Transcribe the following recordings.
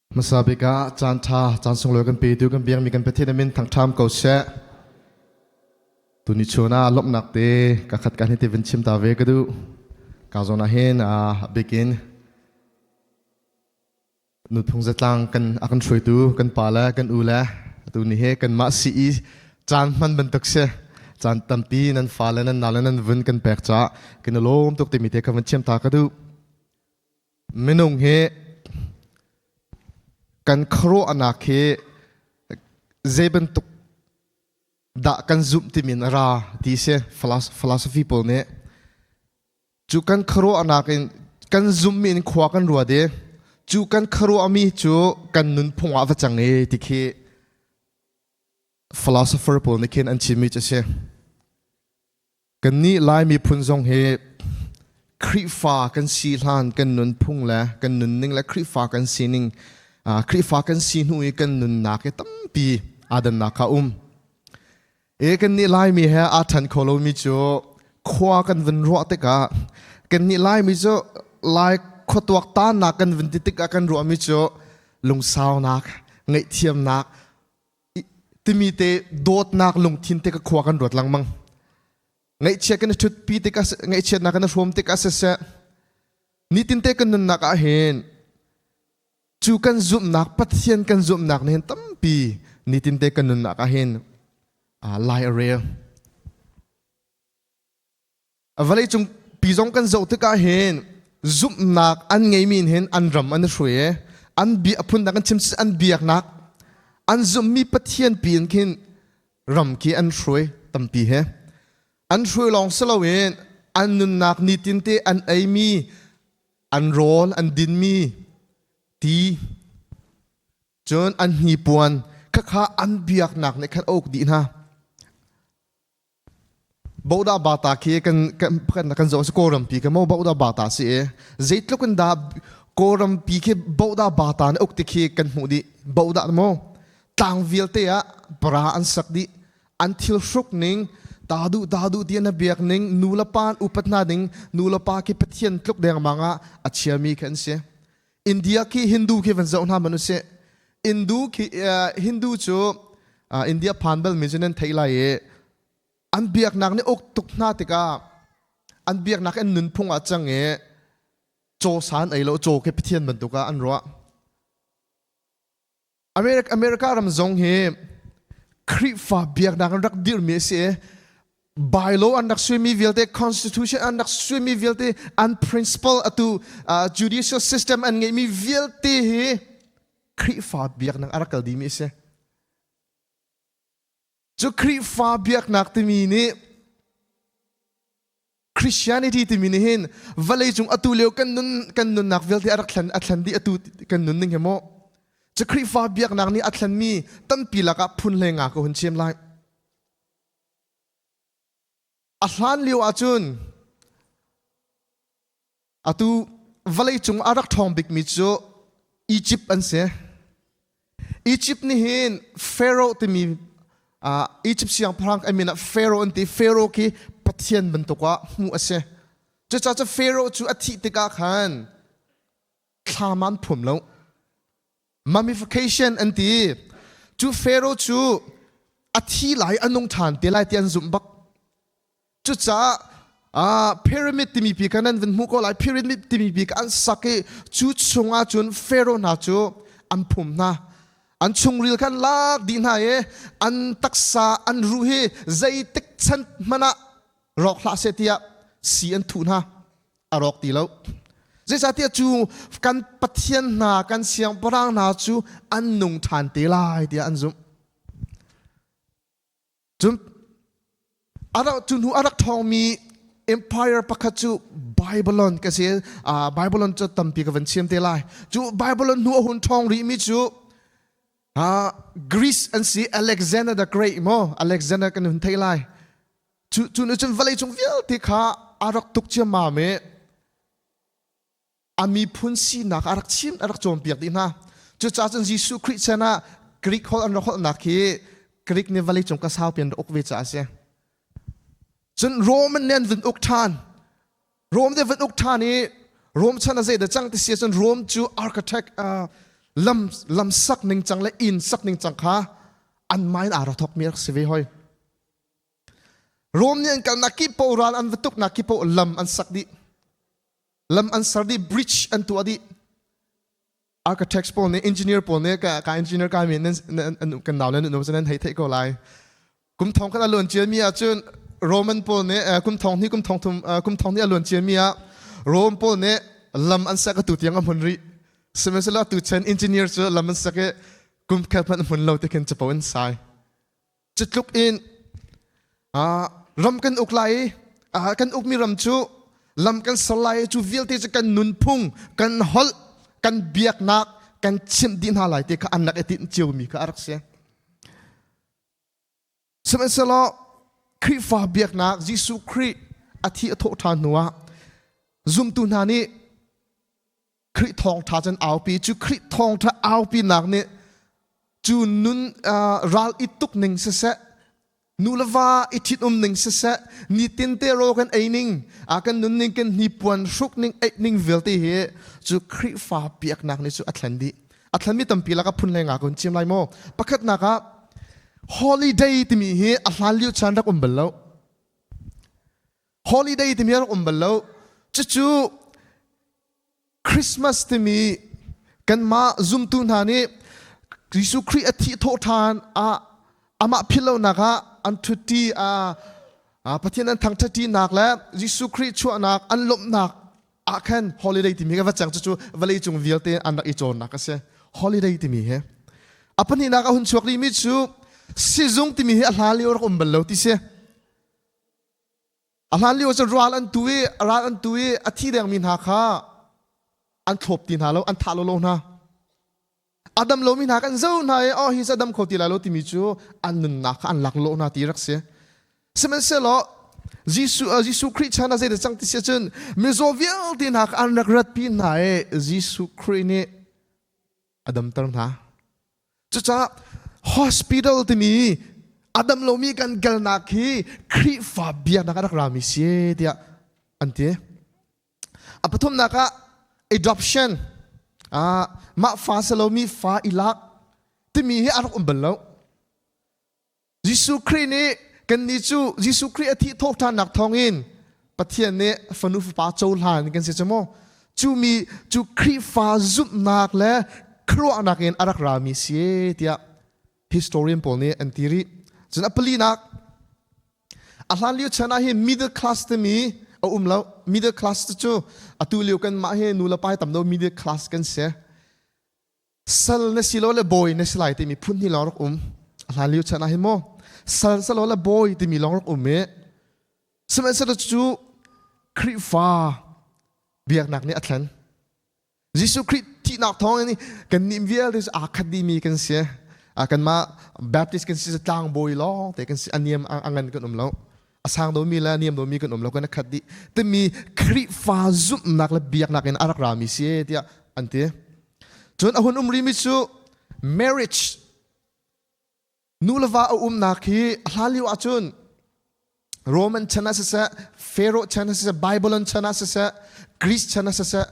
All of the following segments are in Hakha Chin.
Hmasa bik ah caan ṭha, caan sunglawi kan petu kan biakmi kan Pathian min thangṭham ko seh. Tuni chun ah lawmhnak te ka khat kan hi te vin chim ta ve ka duh. Ka zawn ah hin a bikin nuphung zatlang kan a kan hruaitu kan pa le kan u le tu ni he kan mah si i caan hman bantuk si caan tampi nan fa le nan nau le nan vun kan pek caah kan i lawm tuk timi te ka van chim ta ka duh. Minung hi kan khuaruahnak hi zei bantuk dah kan zumh timi in a ra ti si philosophy pawl nih. Cu kan khuaruahnak in kan zumhmi in khua kan ruat i cu kan khuaruahmi cu kan nunphung ah va cang i ti khi philosopher pawl nih khin an chimmi cu a si. Kannih Lai miphun zong hi Khrihfa kan si hlan kan nunphung le kan nunning le Khrihfa kan sining Khrihfa kan si hnu i kan nunnak hi tampi aa dannak kha um. E kannih Laimi he aa ṭhan kho lomi cu khua kan vun ruah tikah kannih Laimi cu Lai khuatuak tannak kan vun ti tikah kan ruahmi cu lungsaunak, ngaihthiamnak, timi te dawtnak lungthin te ka khua kan ruat lengmang. Ngaihchia kan i ṭhutpi tikah ngaihchiatnak kan i hrawm tikah siseh nitin te kan nunnak ah hin cu kan zumhnak Pathian kan zumhnak nih hin tampi nitin te kan nunnak ah hin lai a rel. Vawleicung pi zong kan zoh tikah hin zumhnak an ngeimi in hin an ram an i hruai i an bia phundang kan chim an biaknak an zumhmi Pathian pi in khin ram khi an hruai tampi he an hruai lawng si loin an nunnak nitin te an eimi an rawl an dinmi ti cun an hnipuan khakha an biaknak nih khan a uk dih hna. Bodah bata khi kan kan kan kan zoh si Kawlram pi khi mo bodah bata si i zeitluk in dah Kawlram pi khi bodah bata nih uk ti khi kan hmuh dih bodah mo tlang vialte ah para an sak dih an thil hruk ning ta duh ta duh ti an biak ning nu le pa an upat hna ding nu le pa khi Pathian tluk dengmang ah a chiami khi an si India khi Hindu khi van zoh hna man usih Hindu khi Hindu cu India phan bal mi cu nan theih lai i an biaknak nih uk tuk hna tikah an biaknak an nunphung ah cang i caw sa an ei lo caw khi pathian bantuk ah an ruah America, America ram zong hi Khrihfa biaknak an rak dirhmi a si i bylaw an rak suimi vialte constitution an rak suimi vialte an principle atu judicial system an ngeihmi vialte hi Khrihfa biaknak a rak kal dihmi a si Cu Khrihfa biaknak timi nih Christianity timi nih hin vawleicung atu lio kan nun kan nunnak vialte a rak thlen a thlen dih atu kan nun ning hi maw cu Khrihfa biaknak nih a thlenmi tampi lakah phun hlei nga ka hun chim lai a hlan lio ahcun atu vawleicung a rak ṭhawng bikmi cu Egypt an si Egypt nih hin Pharaoh timi Egypt siangpahrang a min ah Pharaoh an ti. Pharaoh khi pathian bantuk ah hmuh a si. Cucaah cu Pharaoh cu a thih tikah khan thlam an phum lo. Mummification an ti. Cu Pharaoh cu a thi lai a nung ṭhan te lai ti an zumh bak. Cucaah pyramid timi pi kha nan van hmuh ko lai. Pyramid timi pi kha an sak i cu chungah cun Pharaoh hna cu an phum hna. An chungril kha an lak dih hna i an taksa an ruh hi zeitik chan hmanh ah rawk hlah seh tiah si an thuh hna. A rawk ti lo. Zeicahtiah cu kan pathian hna kan siangpahrang hna cu an nung ṭhan te lai tiah an zumh. Cun cu hnu a rak ṭhawngmi empire pakhat cu Babylon ka si. Babylon cu tampi ka van chim te lai. Cu Babylon hnu a hun ṭhawng rihmi cu Greece an si. Alexander the Great maw Alexander kan hun theih lai. Cu cu nih cun vawleicung vialte kha a rak tuk ciammam i a miphun sinak a rak chim a rak cawnpiak dih hna. Cucaah cun Jesuh Khrih chan ah Greek holh an rak holhnak hi Greek nih vawleicung ka saupi an rak uk ve caah a si. Cun Roman nih an vun uk ṭhan. Rome nih vun uk ṭhan i Rome chan a zei dah cang ti si ahcun Rome cu architect. Lam lam sak ning cang le inn sak ning cang kha an mah in aa rak thawk mi rak si ve hoi. Rom nih an kalnak kip paoh ral an va tuknak kip paoh lam an sak dih. Lam an ser dih, bridge an tuah dih. Architects pawl nih, engineer pawl nih ka, ka engineer ka mi nan kan nau le nan um nan hei theih ko lai. Kum thong khat a luan cia mi ahcun Roman pawl nih kum thong hnih kum thong thum kum thong hnih a luan cia mi ah Rome pawl nih lam an sak atu tiang a hmun rih. Sihmanhsehlaw tu chan engineer cu lam an sak i kum khat hmanh a hmun lo ti khin capo an sai. Cutluk in ram kan uk lai i kan ukmi ram cu lam kan ser lai i cu vialte cu kan nunphung, kan holh, kan biaknak kan chimh dih hna lai ti kha an rak i tinh ciomi kha a rak si. Sihmanhsehlaw Khrihfa biaknak Jesuh Khrih a thi a thawh ṭhan hnuah zumtu hna nih Khrih thawngṭha cun aupi cu Khrih thawngṭha aupinak nih cu nun ral i tuk ning siseh nu le va i ṭhitum ning siseh nitin te rawl kan ei ning kan nun ning kan hnipuan hruk ning eih ning vialte hi cu Khrihfa biaknak nih cu a thlen dih. A thlenmi tampi lakah phun hlei nga kun chim lai maw? Pakhatnak ah holiday timi hi a hlan lio chan rak um bal lo. Holiday timi a rak um bal lo. Cucu Christmas timi kanmah zumtu hna nih Jesuh Khrih a thih thawh ṭhan ah amah philhlonak ah an ṭhutti a Pathian an thangṭhatṭinak le Jesuh Khrih chuahnak an lawmhnak ah khan holiday timi ka va cang. Cucu vawlei cung vialte an rak i cawnnak a si, holiday timi hi. A pahnihnak a hun chuak rihmi cu sizung timi hi a hlan lio rak um bal lo ti si. A hlan lio cun ral an tu i ral an tu i a thi dengmi hna kha an thlop ti hna lo, an thah lo lo hna. A dam lomi hna kan zo hna i oh hi cu a dam kho ti lai lo timi cu an nunnak kha an lak lo hna ti rak si. Sihmanhsehlaw Jesuh Jesuh Khrih chan ah zeidah cang ti si ahcun mizaw vialte hna kha an rak ratpi hna i Jesuh Khrih nih a damter hna. Cucaah hospital timi a dam lomi kan kalnak hi Khrihfa biaknak a rak rami si tiah an ti. A pathumnak ah adoption, mah fa si lomi fa i lak timi hi a rak um bal lo. Jesuh Khrih nih kannih cu Jesuh Khrih a thih thawhṭhannak thawngin Pathian nih fanu fapa cohlan kan si cu mu. Cu mi cu Khrihfa zumhnak le khuaruahnak in a rak rami si tiah historian pawl nih an ti rih. Cun a palinak, a hlan lio chan ah hin middle class timi a um lo. Middle class cu atu lio kan mah hi nu le pa tam lo middle class kan si. Sal na si lo le bawi na si lai timi phun hi lawng rak um. A hlan lio chan ah hin maw sal sa lo le bawi timi lawng rak um i sihmanhsehlaw cu Khrihfa biaknak nih a thlen. Jesuh Khrih thihnak thawng in kan nih vialte cu aa khat dihmi kan si. Kanmah Baptist kan si tlangbawi lawng te kan si, a niam a ngan kan um lo, a sang domi le a niam domi kan um lo, kan khat dih timi Khrihfa zumhnak le biaknak in a rak rami si tiah an ti. Cun a hun um rimi cu marriage, nu le va a umnak hi a hlan lio ahcun Roman chan ah siseh, Pharaoh chan ah siseh, Babylon chan ah siseh, Greece chan ah siseh,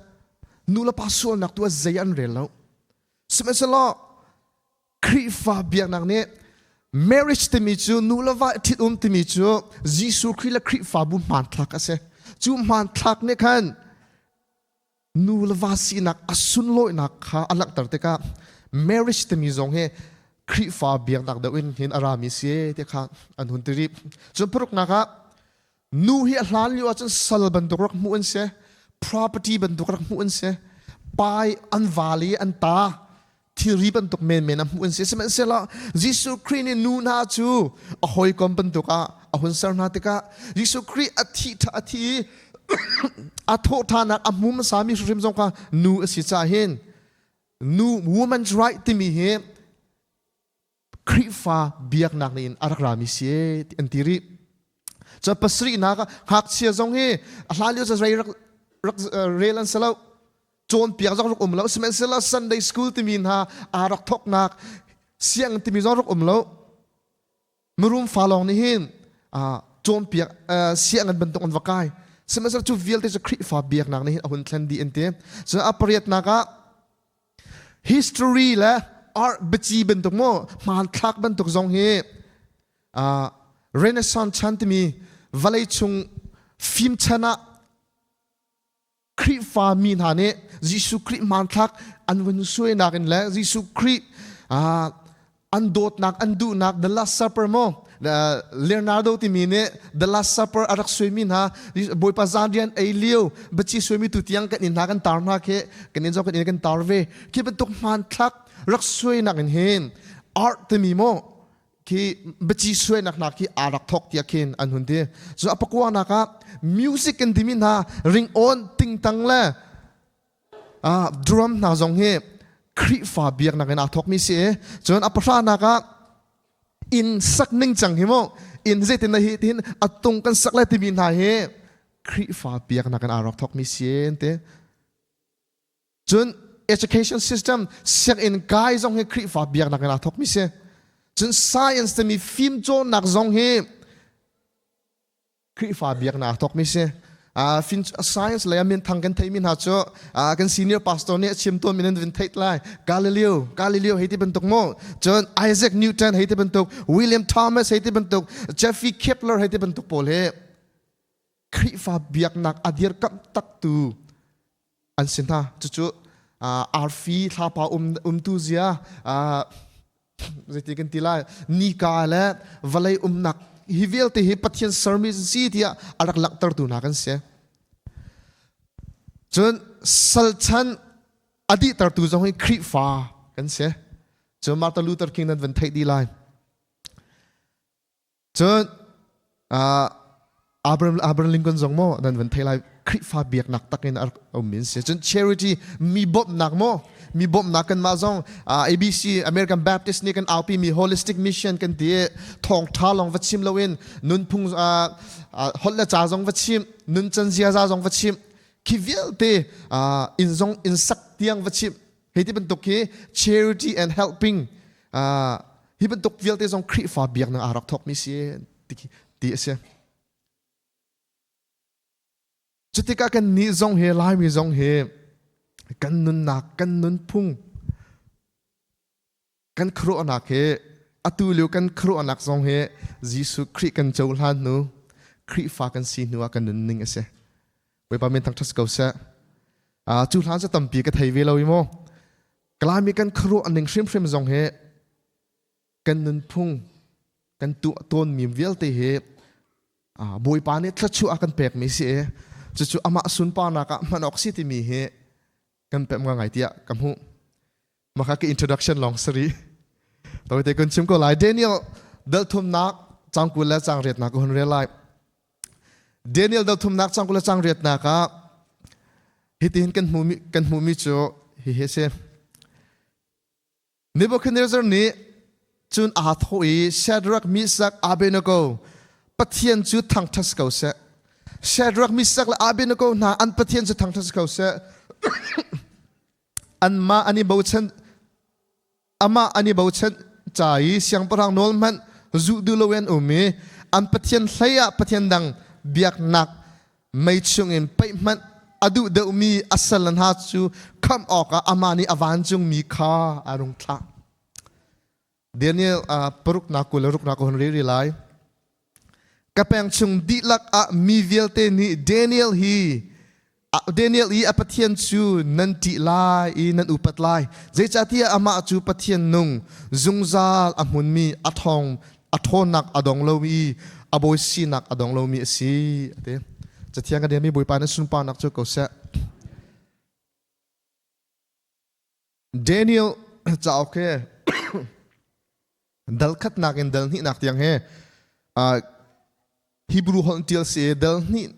nu le pa sualnak tu ah zei an rel lo. Sihmanhsehlaw Khrihfa biaknak nih marriage timi cu, nu le va ṭhitum timi cu Jesuh Khrih le Khrihfabu hmanthlak a si. Cu hmanthlak nih khan nu le va sinak a sunlawinak kha a langhter tikah marriage timi zong hi Khrihfa biaknak deuh in hin a rami si ti kha an hun ti rih. Cun paruknak ah nu hi a hlan lio ahcun sal bantuk rak hmuh an si, property bantuk rak hmuh an si, pai an val i an ta thilri bantuk menmen a hmuh an si. Sihmanhsehlaw Jesuh Khrih nih nu hna cu a hawikom bantuk ah a hun ser hna tikah Jesuh Khrih a thih a thi i a thawhṭhannak a hmu hmasami hrimhrim zong kha nu a si caah hin nu woman's right timi hi Khrihfa biaknak nih in a rak rami si an ti rih. Cun pasarihnak ah ngakchia zong hi a hlan lio cu rei rak rak rel an si lo. Cawnpiak zong rak um lo. Sihmanhsehlaw Sunday school timi hna aa rak thawknak siang timi zong rak um lo. Mirum fa lawng nih hin cawnpiak sianginn bantuk an va kai. Sihmanhsehlaw cu vialte cu Khrihfa biaknak nih hin a hun thlen dih an ti. Cun a pariatnak ah. History le art biaci bantuk maw hmanthlak bantuk zong hi Renaissance chan timi vawlei chung fim chan ah Khrihfa mi hna nih Jesuh Khrih hmanthlak an vun suainak in le Jesuh Khrih an dawtnak an duhnak The Last Supper maw Leonardo timi nih The Last Supper a rak suaimi hna Bawipa zanrian ei lio biaci suaimi tu tiang kan inn hna kan tar hna khi kan inn zong kan inn kan tar ve khi bantuk hmanthlak rak suainak in hin art timi maw khi biaci suainak hna khi aa rak thawk tiah khin an hun ti. Cu a pakuanak ah music kan timi hna ringawn tingtang le drum hna zong hi Khrihfa biaknak in aa thawkmi si i cun a pahranak ah inn sak ning cang hi mu inn zeitin na hi tihin a tung kan sak le timi hna hi Khrihfa biaknak in aa rak thawkmi si an ti. Cun education system sianginn kai zong hi Khrihfa biaknak in aa thawkmi si. Cun science timi fimcawnnak zong hi Khrihfa biaknak aa thawkmi si. Science lei ah minthang kan theimi hna cu kan senior pastor nih a chim tawnmi nan vin theih lai. Galileo, Galileo hei ti bantuk mu. Cun Isaac Newton hei ti bantuk, William Thomas hei ti bantuk, Jeffrey Kepler hei ti bantuk pawl hi Khrihfa biaknak a dirkamh taktu an si hna. Cucu arfi thlapa umtu zia zeiti kan ti lai nika le vawlei umnak hi vialte hi Pathian sermi si tiah a rak langhtertu hna kan si. Cun salchan a dihtertu zong hi Khrihfa kan si. Cun Martin Luther King nan van theih dih lai. Cun Abraham, Abraham Lincoln zong maw nan van thei lai Khrihfa biaknak tak in a um in si. Cun charity mi bawmhnak maw mi bawmhnak kan mah zong ABC American Baptist nih kan aupi mi holistic mission kan ti thawngtha lawng va chim loin nunphung holh le ca zong va chim nuncan ziaza zong va chim khi vialte inn zong inn sak tiang va chim Hei ti bantuk hi charity and helping hi bantuk vialte zong Khrihfa biaknak aa rak thawkmi si ti a si. Cutikah kan nih zong hi Laimi zong hi kan nunnak kan nunphung kan khuaruahnak hi atu lio kan khuaruahnak zong hi Jesuh Khrih kan cohlan hnu Khrihfa kan si hnu ah kan nunning a si. Bawipa min thangṭhat ko seh. Cu hlan cu tampi ka thei ve lo i mu. Kalami kan khuaruah ning hrimhrim zong hi kan nunphung kan tuah tawnmi vialte hi Bawipa nih thluachuah a kan pekmi si i cucu amah sunparnak ah hman awk si timi hi kan pemh ngai tiah ka hmuh. Maka ka introduction long sari. Tawite kun chim ko lai. Daniel dal thumnak cang 20 le cang riatnak ka hun rel lai. Daniel dal thumnak cang 20 le cang riatnak ah hitihin kan hmuhmi kan hmuhmi cu hihi si. Nebuchadnezzar nih cun aa thawh i Shadrach, Meshach, Abednego Pathian cu thangṭhat ko seh. Shadrach, Meshach le Abednego hna an Pathian cu thangṭhat ko seh. Anmah an i bochan amah an i bochan ca i siangpahrang nawl hmanh zuh duh loin an um i an Pathian hlei ah Pathian dang biaknak mei chungin paih hmanh a duh deuhmi a sal hna cu khamh awkah amah nih a vancungmi kha a rung thlah. Daniel paruknak 26nak ka hun rel rih lai. Ka peng chung dihlak ah mi vialte nih Daniel hi Daniel i a Pathian cu nan ṭih lai i nan upat lai. Zeicahtiah amah cu Pathian nung, zungzal a hmunmi, a ṭhawng, a ṭhawnnak a dong lomi, a bawi sinak a dong lomi a si. A ti. Cathiang ka demi Bawipa na sunparnak cu ko seh. Daniel cauk hi dal khatnak in dal hnihnak tiang hi Hebrew holh in ṭial si i dal hnih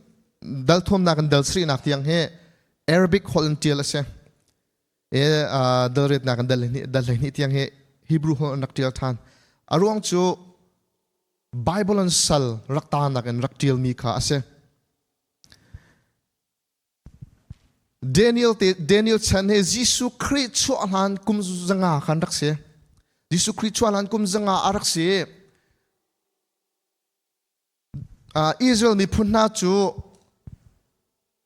dal thumnak in dal sarihnak tiang hi Arabic holh in ṭial a si. I dal riatnak in dal hnih dal 12 tiang hi Hebrew holh in rak ṭial ṭhan. A ruang cu Bible an sal rak tanak in rak ṭialmi kha a si. Daniel te Daniel chan he Jesuh Khrih chuah hlan kum 500 khan rak si. Jesuh Khrih chuah hlan kum 500 a rak si. Israel miphun hna cu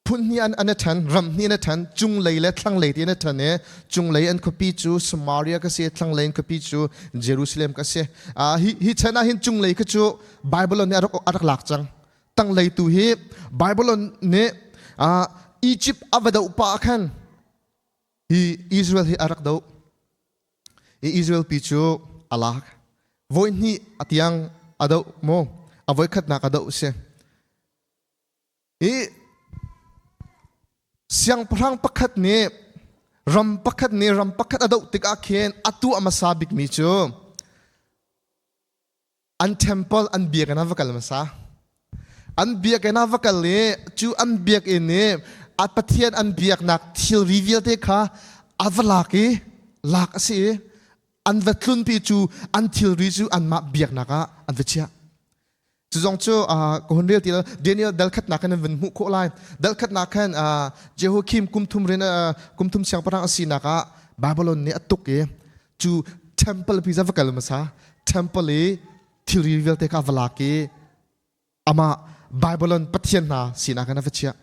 Phun hnih an i ṭhen, ram hnih an i ṭhen, cunglei le thlanglei ti an i ṭhen i cunglei an khuapi cu Samaria ka si, thlanglei an khuapi cu Jerusalem ka si. Hi chan ah hin cunglei kha cu Babylon nih a rak lak cang. Tanglei tu hi Babylon nih Egypt a va doh pah ah khan hi Israel hi a rak doh. I Israel pi cu a lak. Voi hnih a tiang a doh maw? A voi khatnak a doh si. Hi siangpahrang pakhat nih ram pakhat nih ram pakhat a doh tikah khin a tuah hmasa bikmi cu an temple an biakinn ah va kal hmasa. An biakinn ah va kal i cu an biakinn i a Pathian an biaknak thilri vialte kha a va lak i lak a si i an va tlunpi cu an thilri cu anmah biaknak ah an va chiah. Cu zong cu ka hun rel ti lo Daniel dal khatnak khan an vun hmuh khawh lai. Dal khatnak khan Jehoiakim kum thum rin kum thum siangpahrang a sinak ah Babylon nih a tuk i cu temple pi za va kal hmasa. Temple i thilri vialte kha a va lak i amah Babylon pathian hna sinak khan a va chiah.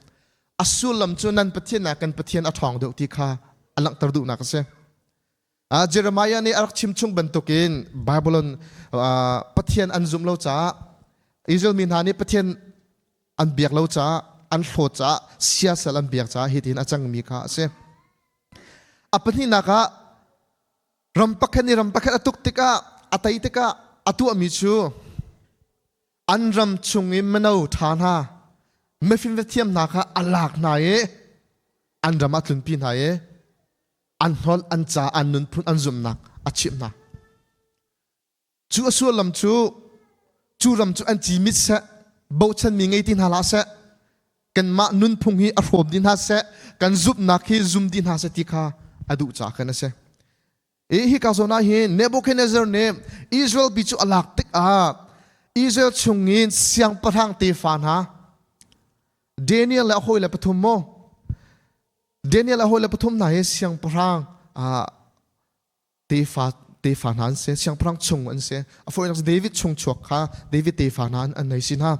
A sullam cu nan pathian ah kan pathian a ṭhawng deuh ti kha a langhter duhnak a si. Jeremiah nih a rak chim chung bantukin Babylon Pathian an zumh lo caah Israel mi hna nih Pathian an biak lo caah an hlawt caah siasal an biak caah hitin a cangmi kha a si. A pahnihnak ah ram pakhat nih ram pakhat a tuk tikah a tei tikah a tuahmi cu an ram chung i mino ṭha hna mifim thiam hna kha a lak hna i an ram ah tlunpi hna i an hnolh, an ca, an nunphun, an zumhnak a chimh hna. Cu a sullam cu cu ram cu an cimit seh, bochanmi ngei ti hna hlah seh, kanmah nunphung hi a hrawm dih hna seh, kan zumhnak hi zum dih hna seh ti kha a duh caah khan a si. I hika zawn ah hin Nebuchadnezzar nih Israel bi cu a lak tikah Israel chungin siangpahrang tefa hna Daniel le a hawile pathum maw Daniel a hawile pathum hna hi siangpahrang tefa tefa hna an si siangpahrang chung an si a fawinak David chung chuak kha David tefa hna an nei si hna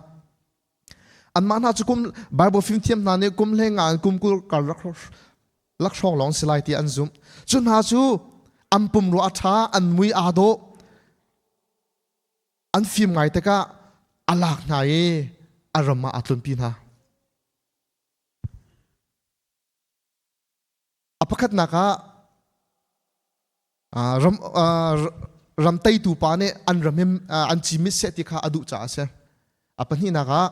anmah hna cu kum Bible fimthiam hna nih kum hlei nga in kum 20 kar lakhrawng lawng si lai ti an zumh cu hna cu an pumrua a ṭha an mui aa dawh an fim ngai tikah a lak hna i a ram ah aa tlunpi hna A pakhatnak ah ram ram teitu pa nih an ram hi an cimit seh ti kha a duh caah a si. A pahnihnak ah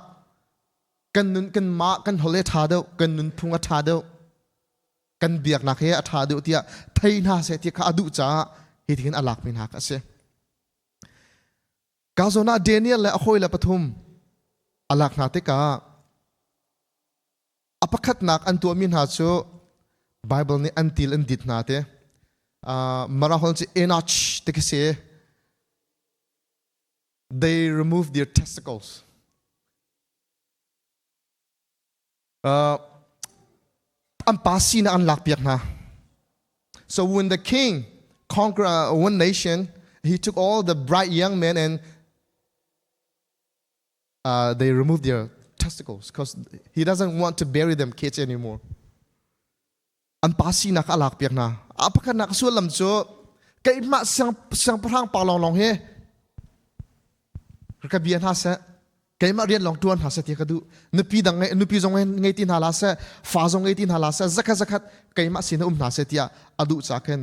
kan nun kanmah kan holh hi a ṭha deuh, kan nunphung a ṭha deuh, kan biaknak hi a ṭha deuh tiah thei hna seh ti kha a duh caah hitin a lakmi hna kha a si. Ka zawn ah Daniel le a hawile pathum a lak hna tikah A pakhatnak an tuahmi hna cu Bible nih an til an dit hna ti. Mara holh cu Enoch ti khi si. They remove their testicles. An pa sinak an lakpiak hna. So when the king conquered one nation, he took all the bright young men and they remove their testicles because he doesn't want to bury them kids anymore. An pa sinak a lak piak hna. A pakhatnak sullam cu keimah siangpahrang pa lawnglawng hi ka bia hna seh keimah rian lawng tuan hna seh ti ka duh nupi dang nupi zong ngei ti hna la seh fa zong ngei ti hna la seh zakhat zakhat keimah sin um hna seh tiah a duh ca khin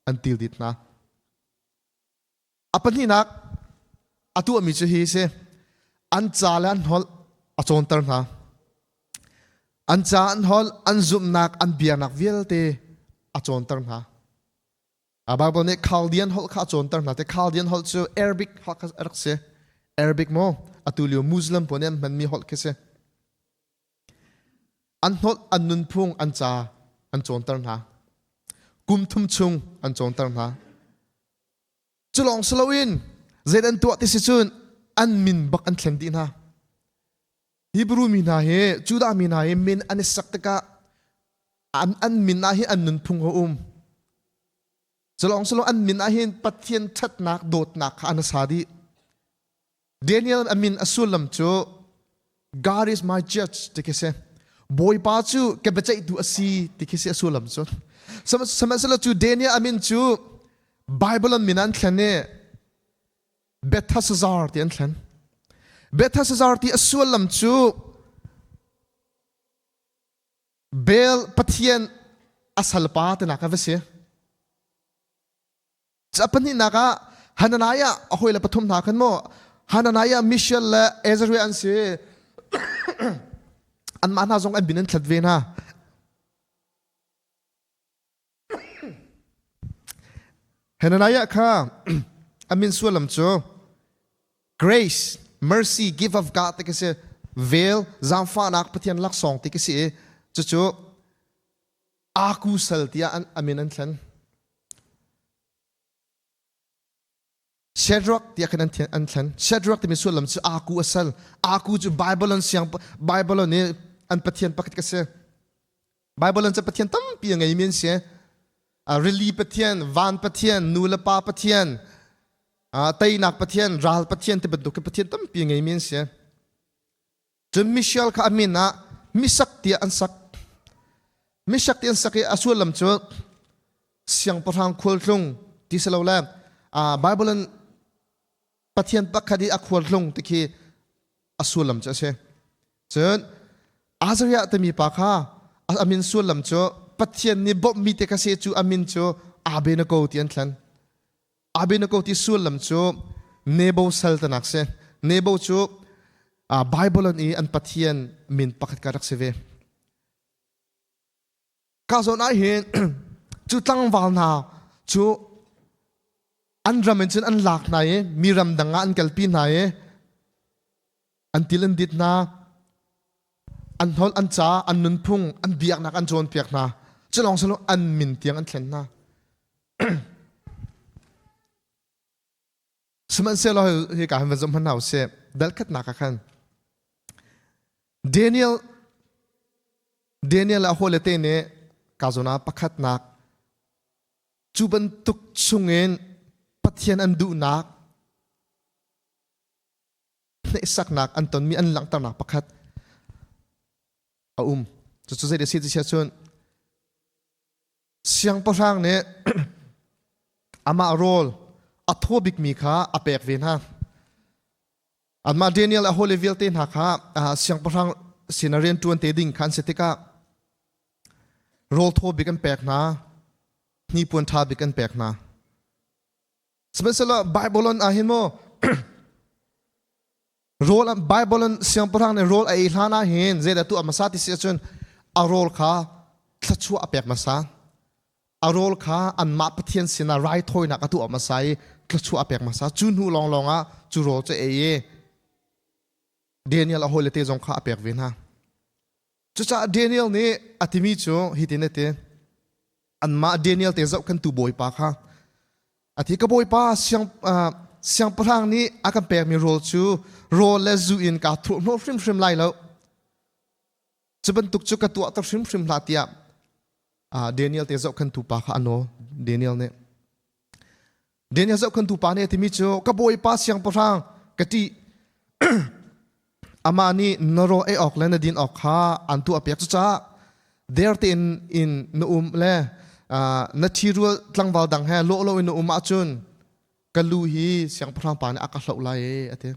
an til dit hna A pahnihnak a tuahmi cu hi a si. An ca le an holh a cawnter hna. An ca an holh, an zumhnak, an biaknak vialte a cawnter hna. A Bible nih Chaldean holh kha a cawnter hna. Te Chaldean holh cu Arabic holh kha a rak si. Arabic maw? Atu lio Muslim pawl nih an hmanmi holh khi si. An holh, an nunphung, an ca an cawnter hna. Kum thum chung an cawnter hna. Cu lawng si loin zei an tuah ti si cun an min bak an thlen dih hna. Hebrew mi hna hi Judah mi hna hi min an i sak tikah an min ah hin an nunphung a um. Cu lawng si lo an min ah hin Pathian ṭhatnak dawtnak kha an sa dih. Daniel a min a sullam cu God is my judge ti khi si. Bawipa cu ka biaceihtu a si ti khi si a sullam cu. Sihmanhsehlaw cu Daniel a min cu Bible an min an thlen i Bethesazar ti an thlen. Bethesazar ti a sullam cu Bel Pathian a salpa tinak a va si. A pahnihnak ah Hananiah a hawile pathum hna khan maw Hananiah, Mishael le Azariah an si. Anmah hna zong an bin an thlet ve hna. Hananiah kha a min sullam cu grace, mercy, gift of God ti khi si. Vel, zaangfahnak Pathian laksawng ti khi si i cucu Aku sal tiah an a min an thlen. Shadrach tiah khan an thlen. Shadrach timi sullam cu Aku a sal. Aku cu Babylon siang Babylon i an pathian pakhat ka si. Babylon cu pathian tampi a ngeimi an si. Rili pathian, van pathian, nu le pa pathian, teinak pathian, ral pathian ti bantuk pathian tampi a ngeimi an si. Cun Mishael kha a min ah Misak tiah an sak. Misak ti an sak i a sullam cu siangpahrang khualtlung ti si lo le Bible in Pathian pakhat i a khualtlung ti khi a sullam cu a si. Cun Azariah timi pa kha a min sullam cu Pathian nih bawmhmi te kha si cu a min cu Abenago ti an thlen. Abednego ti sullam cu Nebo sal tanak si. Nebo cu Bible i an pathian min pakhat ka rak si ve. Ka zawn ah hin cu tlangval hna cu an ram in cun an lak hna i mi ram dang ah an kalpi hna i an til an dit hna an holh an ca an nunphung an biaknak an cawnpiak hna cu lawng si lo an min tiang an thlen hna. Sihmanhsehlaw hika hin van zoh hmanh hna usih. Dal khatnak ah khan Daniel Daniel a hawile te nih ka zawn ah pakhatnak cu bantuk chungin Pathian an duhnak hneksaknak an tonmi an langhternak pakhat a um. Cucu zei a si ti si ahcun Siangpahrang nih amah rawl a thaw bikmi kha a pek ve hna. Anmah Daniel a hawile vialte hna kha siangpahrang sinah rian ṭuan te ding kha an si tikah rawl thaw bik an pek hna, hnipuan ṭha bik an pek hna. Sihmanhsehlaw Babylon ah hin maw rawl Babylon siangpahrang nih rawl a ei hlan ah hin zeidah tuah hmasa ti si ahcun a rawl kha thluachuah a pek hmasa. A rawl kha anmah Pathian sinah raithawinak a tuah hmasa i thluachuah a pek hmasa. Cu hnu lawnglawng ah cu rawl cu ei i Daniel a hawile te zong kha a pek ve hna. Cucaah Daniel nih a timi cu hitin a ti. Anmah Daniel te zohkhentu bawipa kha a ti ka bawipa siang siangpahrang nih a kan pekmi rawl cu rawl le zu in kaa thurhhnawh hrimhrim lai lo. Cu bantuk cu ka tuah ter hrimhrim hlah tiah Daniel te zohkhentu pa kha a nawl Daniel nih. Daniel zohkhentu pa nih a timi cu ka bawipa siangpahrang ka ṭih amah nih na rawl ei awk le na din awk kha an tuahpiak cucaah der tein in na um le na ṭhirual tlangval dang he lawh loin na um ahcun ka lu hi siangpahrang pa nih a ka hloh lai e a ti.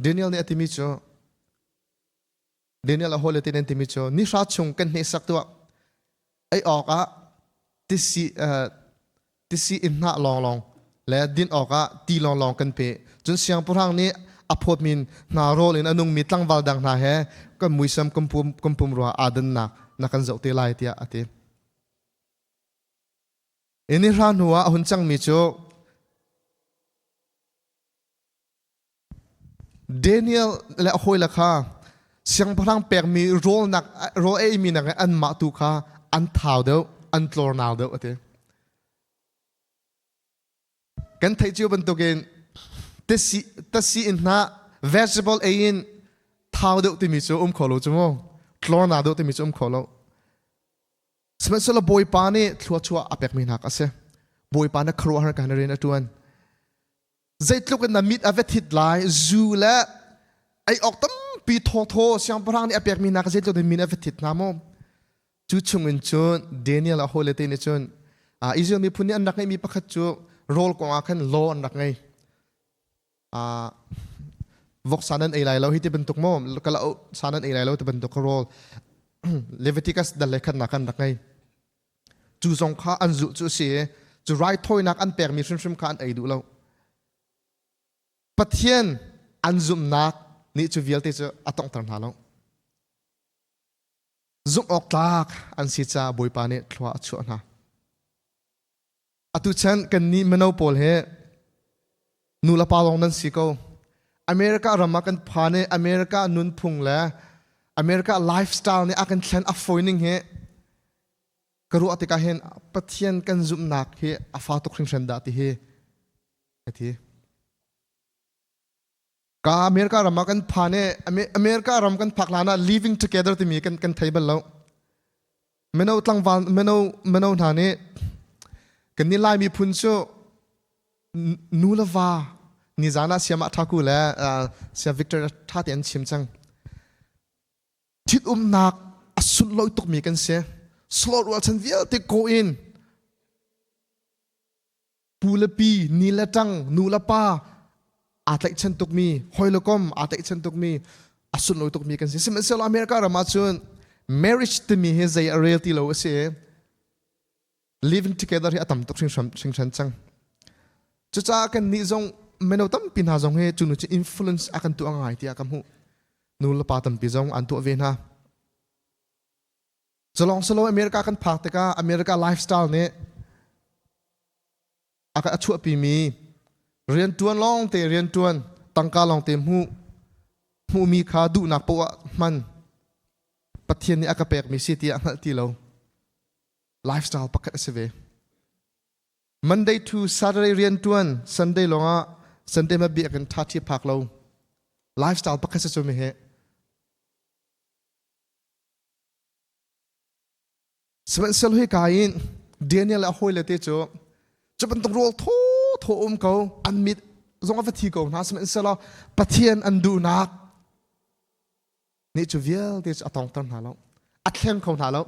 Daniel nih a timi cu Daniel a hawile te nan timi cu nihra chung kan hneksak tuah ei awkah tisi tisi in hnah lawnglawng le din awkah ti lawnglawng kan pe cun siangpahrang nih a phawtmi hna rawl in a nungmi tlangval dang hna he kan muisam kan pum kan pumrua aa dannak na kan zoh te lai tiah a ti. Ni hra hnu ah a hun cangmi cu Daniel le a hawile kha siangpahrang pekmi rawlnak rawl eimi nak in anmah tu kha an thau deuh, an tlornau deuh a ti. Kan theih cio bantukin tasi tasi in hna vegetable ei in thau deuh timi cu um kho lo cu mu. Tlornau deuh timi cu um kho lo. Sihmanhsehlaw Bawipa nih thluachuah a pekmi hna a si. Bawipa na khuaruahhar ka na rian a ṭuan. Zeitluk in na mit a va thit lai, zu le ei awk tampi. Pi Thaw Thaw siangpahrang nih a pekmi hna kha zeitluk in min a va thit hna maw? Cu chungin cun Daniel a hawile te nih cun Israel miphun nih an rak ngeihmi pakhat cu rawl kong ah khan law an rak ngei. Voksa nan ei lai lo hi ti bantuk maw kalauk sa nan ei lai lo ti bantuk rawl Leviticus dal le khatnak kan rak ngei. Cu zong kha an zulh cu a si i cu raithawinak an pekmi hrimhrim kha an ei duh lo. Pathian an zumhnak nih cu vialte cu a tonghter hna lo. Zumh awk tlak an si caah Bawipa nih thlua a chuah hna. Atu chan kannih mino pawl hi nu le pa lawng nan si ko. America ram ah kan phan i America nunphung le America lifestyle nih a kan thlen a fawi ning hi ka ruah tikah hin Pathian kan zumhnak hi a fa tuk hringhran dah ti hi ka thi. Ka America ram ah kan phan i America ram kan phak hlan ah living together timi kan kan thei bal lo. Mino tlangval mino mino hna nih kan ni Lai miphun cu nu le va nizan ah siam ah thaku le sia Victor tha te an chim cang. Ṭhitumnak a sunlawi tukmi kan si. Slot rualchan vialte ko in pu le pi, ni le ṭang, nu le pa aa tlaihchan tukmi, hawi le kom aa tlaihchan tukmi, a sunlawi tukmi kan si. Sihmanhsehlaw America ram ah cun marriage timi hi zei a rel ti lo a si. Living together hi a tam tuk hringhran cang. Cucaah kan nih zong mino tampi hna zong hi cu nu cu influence a kan tuah ngai tiah ka hmuh. Nu le pa tampi zong an tuah ve hna. Culong silo America kan phak tikah America lifestyle nih a a chuahpimi rianṭuan lawngte rianṭuan tangka lawngte hmuh hmuhmi kha duhnak poah hman Pathian nih a ka pekmi si tiah hngalh ti lo lifestyle pakhat a si ve. Monday to Saturday rianṭuan Sunday lawngah Sunday ma biakinn ṭha ṭhi phak lo lifestyle pakhat si cu mi hi. Sihmanhsehlaw hika in Daniel le a hawile te cu cu bantuk rawl thawthaw um ko an mit zong a va thi ko hna sihmanhsehlaw Pathian an duhnak nih cu vialte cu a tawngter hna lo a thleng kho hna lo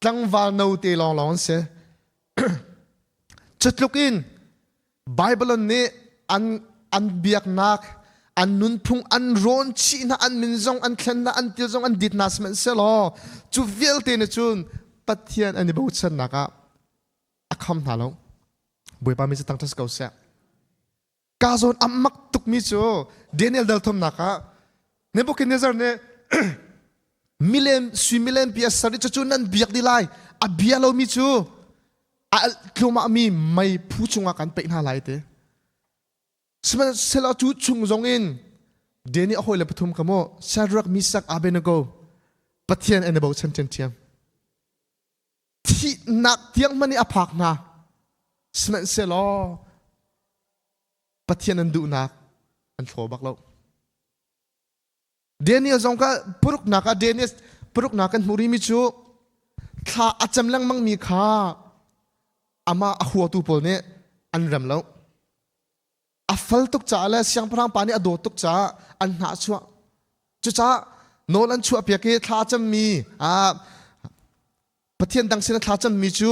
tlangval no te lawnglawng an si Cutluk in Babylon nih an an biaknak an nunphung an rawn chih hna an min zong an thlen hna an til zong an dit hna sihmanhsehlaw cu vialte nih cun Pathian an i bochannak ah a kham hna lo Bawipa mi cu tangṭhat ko seh Ka zawn a mak tukmi cu Daniel dal thumnak ah Nebuchadnezzar nih milem sui milem pi a ser i cucu nan biak dih lai a bia lomi cu a tlumah mi mei phu chungah kan peih hna lai te sihmanhsehlaw cu chung zong in Daniel a hawile pathum kha mu Shadrach Meshach Abednego Pathian an i bochan ṭhiamṭhiam thihnak tiang hmanh i a phak hna sihmanhsehlaw Pathian an duhnak an thlaw bak lo Daniel zong kha paruknak ah Daniel paruknak kan hmuh rihmi cu thla a cam lengmang mi kha amah a huatu pawl nih an rem lo a fal tuk caah le siangpahrang pa nih a dawt tuk caah an hnah chuah cucaah nawl an chuah piak i thla cammi Pathian dang sin a thla cammi cu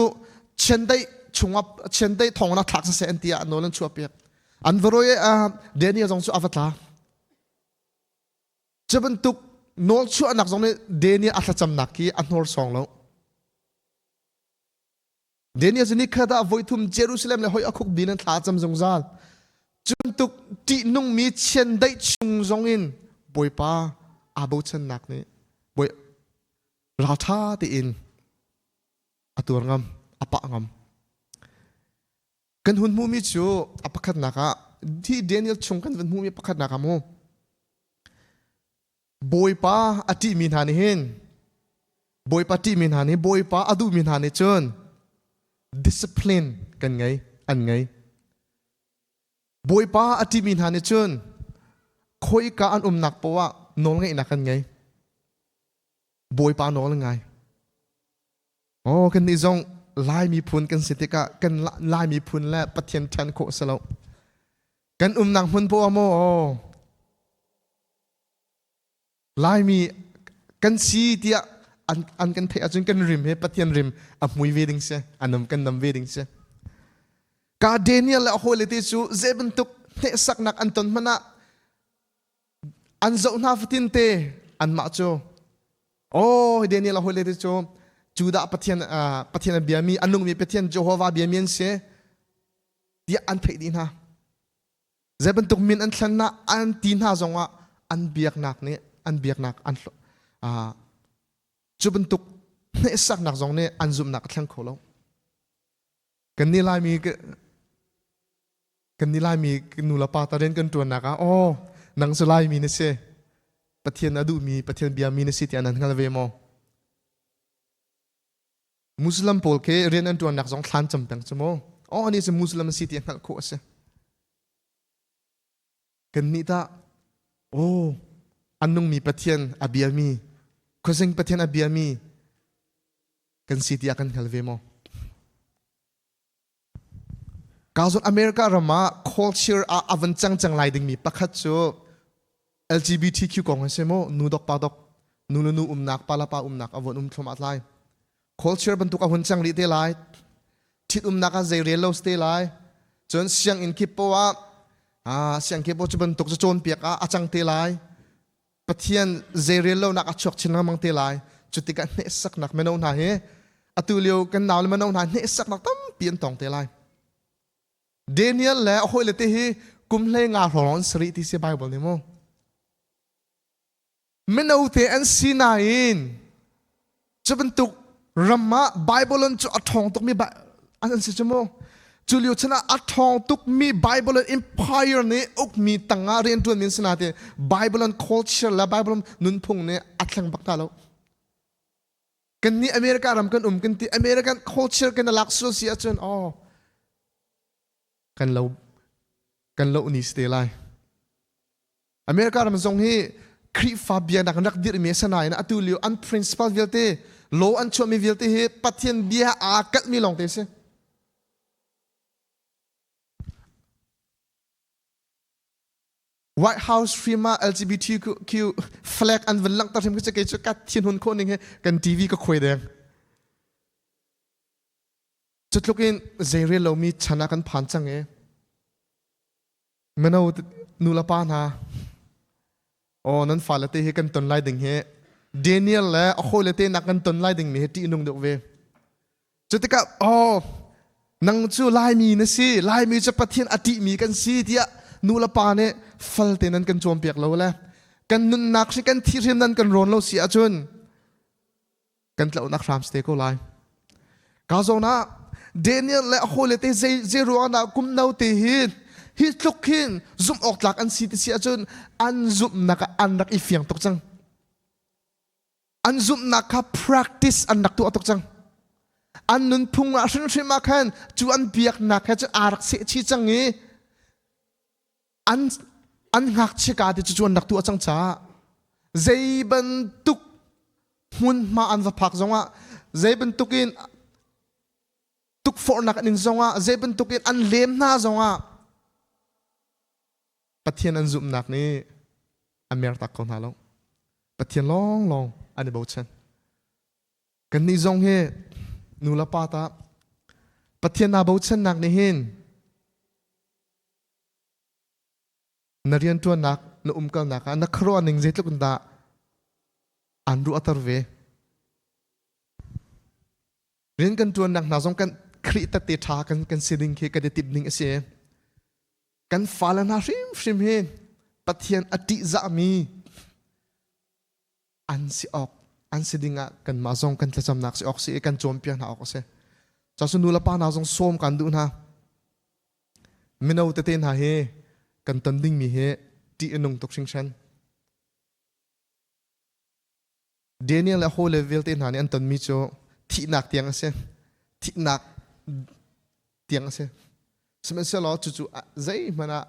chiandeih chungah chiandeih thong na thlak siseh an ti ah nawl an chuah piak an va roi Daniel zong cu a va tla cu bantuk nawl chuahnak zong nih Daniel a thlacamnak khi a hnorsawng lo Daniel cu nikhat ah voithum Jerusalem le hoi a khuk din in thla a cam zungzal. Cuntuk ṭihnungmi chiandeih chung zongin Bawipa aa bochannak nih bawi ralṭha tein a tuar ngam, a pah ngam. Kan hun hmuhmi cu a pakhatnak ah hi Daniel chung kan van hmuhmi pakhatnak ah mu Bawipa a ṭihmi hna nih hin Bawipa ṭihmi hna nih Bawipa a duhmi hna nih cun discipline kan ngei an ngei Bawipa a ṭihmi hna nih cun khoika an umnak poah ah nawlngeihnak kan ngei Bawipa nawl an ngai Oh kan nih zong Lai miphun kan si tikah kan Lai miphun le Pathian ṭhen khawh si lo kan umnak hmun poah maw oh. Laimi kan si tiah an kan theih ahcun kan rim he Pathian rim a hmui ve ding si, a nam kan nam ve ding si. Ka Daniel le a hawile te cu zei bantuk hneksaknak an ton hmanh ah an zoh hna fatin te anmah cu oh Daniel a hawile te cu Judah Pathian Pathian a biami a nungmi Pathian Jehovah biami an si tiah an theih dih hna. Zei bantuk min an thlen ah an ti hna zongah an biaknak nih an biaknak an cu bantuk hnehsaknak zong nih an zumhnak a thleng kho lo. Kan nih Laimi kan nih Laimi nu le pa ta rian kan ṭuannak ah aw nang cu Laimi na si Pathian a duhmi Pathian biami na si tiah nan hngal ve maw? Muslim pawl khi rian an ṭuannak zong thlan cam peng cu mu. Aw ani cu Muslim a si ti hngalh khawh a si. Kannih tah aw an nungmi Pathian a biami khuazing Pathian a biami kan si tiah kan hngal ve maw? Ka zawn America ram ah culture ah a van cang cang lai dingmi pakhat cu LGBTQ kong a si mu nu dok pa dok nu le nu umnak pa le pa umnak a von um thluahmah lai. Culture bantuk a hun cang rih te lai. Ṭhit umnak ah zei rel lo si te lai. Cun sianginn kip poah ah sianginn kip poah cu bantuk cu cawnpiak ah a cang te lai. Pathian zeirel lonak a chuak chin lengmang te lai. Cu tikah hneksaknak mino hna hi atu lio kan nau le mino hna hneksaknak tampi an tong te lai. Daniel le a hawile te hi kum hlei nga hrawng an si rih ti si Bible nih mu. Mino te an si nain Cu bantuk ram ah Bible cu a ṭhawng tukmi an si cu mu. Cu lio chan ah a ṭhawng tukmi Bible empire nih ukmi tangah rianṭuanmi an si nain Bible culture le Bible nunphung nih a thleng bak hna lo. Kannih America ram kan um kan ti American culture kan lak sual si ahcun oh kan lo kan lo ni si te lai. America ram zong hi Khrihfa biaknak an rak dirhmi a si nain atu lio an principal vialte law an chuahmi vialte hi Pathian bia aa kalhmi lawngte a si. White House hrim ah LGBTQ flag an vun langhter hrim khi kei cu ka thinhun khawh ning hi kan TV ka khuai deng. Cutluk in zeirel lomi chan ah kan phan cang i Mino nu le pa hna, aw nan fale te hi kan ton lai ding hi Daniel le a hawile te nak kan ton lai ding mi hi ṭih nung deuh ve. Cu tikah aw nang cu Laimi na si, Laimi cu Pathian a ṭihmi kan si tiah nu le pa nih falte nan kan cawnpiak lo le kan nunnak hri kan thi hrim nan kan rawn lo si ahcun kan tlauhnak hram si te ko lai. Ka zawn ah Daniel le a hawile te zei zei ruang dah kum no te hin hi tluk hin zumh awk tlak an si ti si ahcun an zumhnak ah an rak i fiang tuk cang. An zumhnak kha practice an rak tuah tuk cang. An nunphung ah hrimhrim ah khan cu an biaknak he cun aa rak seh chih cang i an an ngakchia ka te cu an rak tuah cang caah zei bantuk hmunhma an va phak zongah zei bantukin tukforhnak an in zongah zei bantukin an lem hna zongah Pathian an zumhnak nih a mertak ko hna lo. Pathian lawnglawng an i bochan. Kannih zong hi nu le pa ta Pathian naa bochannak nih hin na rianṭuannak na umkalnak ah na khuaruah ning zeitluk in dah aan ruahter ve rian kan ṭuannak hna zong kan Khrih tette ṭha kan kan si ding khi kan i timh ning a si kan fale hna hrimhrim hi Pathian a ṭihzahmi an si awk an si ding ah kanmah zong kan thlacamnak si awk si i kan cawnpiak hna awk a si casu nu le pa hna zong sawm kan duh hna Mino tete hna hi kan ton dingmi hi ṭih a nung tuk hringhran. Daniel le hawile vialte hna nih an tonmi cu thihnak tiang a si. Thihnak tiang a si. Sihmanhsehlaw cucu zeihmanh ah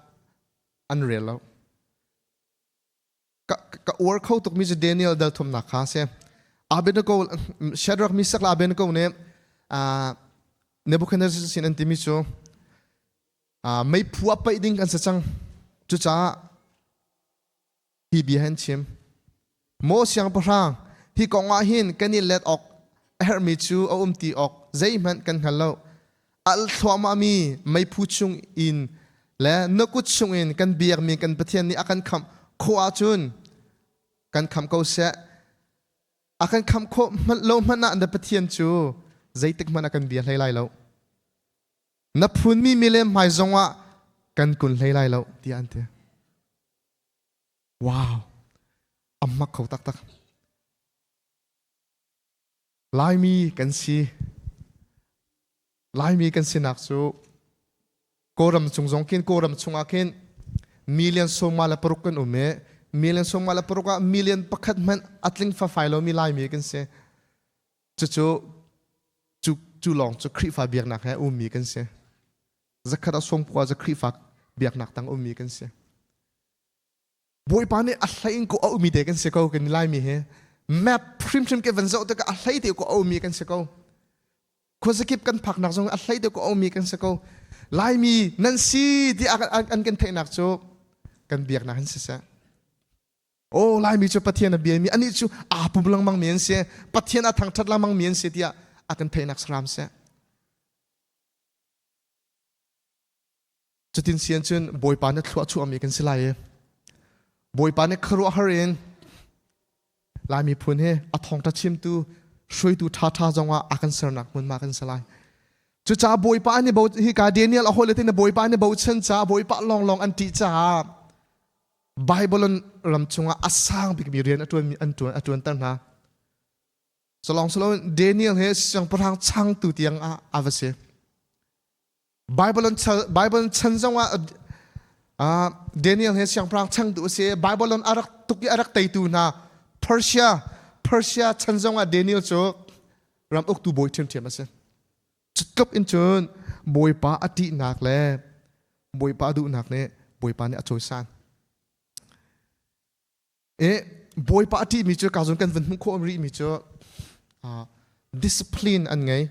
an rel lo. Ka, ka uar kho tukmi cu Daniel dal thumnak kha a si. Abednego, Shadrach, Meshach le Abednego nih uh, Nebuchadnezzar sin an timi cu uh, meiphu ah paih ding kan si cang. Cucaah hi bia hin chim. Maw siangpahrang, hi kong ah hin kan i let awk a herhmi cu a um ti awk zeihmanh kan hngal lo. Al thluahmahmi meiphu chung in le na kut chungin kan biakmi kan Pathian nih a kan khamh khawh ahcun kan khamh ko seh. A kan khamh khawh hmanh lo hmanh ah na Pathian cu zeitik hmanh a kan bia hlei lai lo. Na phunmi milem hmai zongah kan kun hlei lai lo tiah an ti. Wow! A mak kho taktak. Laimi kan si. Laimi kan sinak cu Kawlram chung zong khin Kawlram chungah khin million sawma le paruk kan um i million sawma le paruk ah million pakhat hmanh a tling fafai lomi Laimi kan si. Cucu cu cu lawng cu Khrihfa biaknak he ummi kan si. Zakhat a sawmkua cu Khrihfa biaknak tang ummi kan si. Bawipa nih a hlei in ko a umi te kan si ko kan Laimi hi map hrimhrim ke van zoh tikah a hlei te ko a umi kan si ko. Khuazakip kan phaknak zong a hlei te ko a umi kan si ko. Laimi nan si ti an kan theihnak cu kan biaknak hin siseh. Oh Laimi cu Pathian a biami anih cu aa pum lengmang mi an si. Pathian a thangṭhat lengmang mi an si tiah a kan theihnak saram seh. Cutin sian cun Bawipa nih thlua chuahmi kan si lai i Bawipa nih khuaruahhar in Lai miphun hi a thawngṭha chimtu hruaitu ṭhaṭha zongah a kan sernak hmunhma kan si lai. Cucaah Bawipa an i bo hika Daniel a hawile te Bawipa an i bochan caah Bawipa lawnglawng an ṭih caah Bible ram chungah a sang bikmi rian a ṭuanmi an ṭuan a ṭuanter hna. Salong salon Daniel he siangpahrang changtu tiang ah a va si. Bible Bible chan zongah Daniel he siangpahrang changtu a si. Bible a rak tuk i a rak teitu hna Persia Persia chan zongah Daniel cu ram uktu bawi ṭhiamṭhiam a si. Cutluk in cun Bawipa a ṭihnak le Bawipa a duhnak nih Bawipa nih a cawisan. E Bawipa a ṭihmi cu ka zun kan van hmuh khawh rihmi cu discipline an ngei.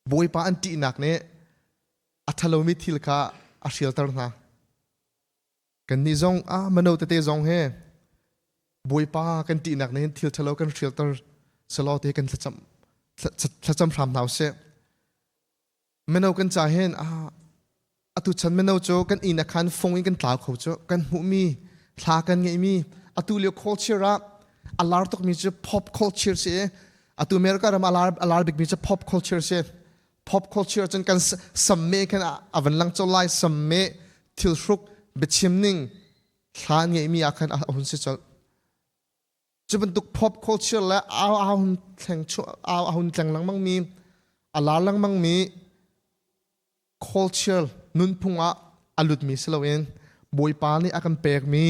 Bawipa an ṭihnak nih a ṭhalomi thil kha a hrialter hna. Kannih zong ah mano tete zong he Bawipa kan ṭihnak nih hin thil ṭhalo kan hrialter selaw te kan thlacam thlacam hram hna usih. Mino kan ca hin ah atu chan mino cu kan inn ah khan fung in kan tlau kho cu kan hmuhmi thla kan ngeihmi atu lio culture ah a lar tukmi cu pop culture si atu America ram a lar a lar bikmi cu pop culture si pop culture cun kan samme khan a van lang colh lai samme thilhruk biachim ning thla an ngeihmi ah khan a hun si colh Cu bantuk pop culture le a hun thleng a hun tleng lengmang mi a lar lengmang mi culture nunphung ah a lutmi si loin Bawipa nih a kan pekmi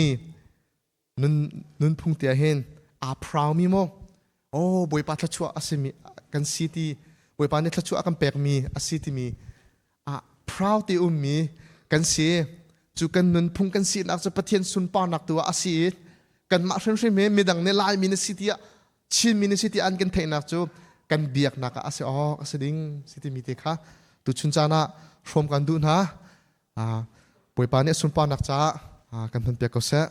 nun nunphung te ah hin aa proud mi maw oh Bawipa thluachuah a simi kan si ti Bawipa nih thluachuah a kan pekmi a si timi ah proud ti ummi kan si cu kan nunphung kan sinak cu Pathian sunparnak tu ah a si i kanmah hrimhrim hi midang nih Laimi na si tiah Chinmi na si tiah an kan theihnak cu kan biaknak ah a si awk a si ding si timi te kha tuchun caan ah hrawm kan duh hna Bawipa nih sunparnak caah kan hman piak ko seh.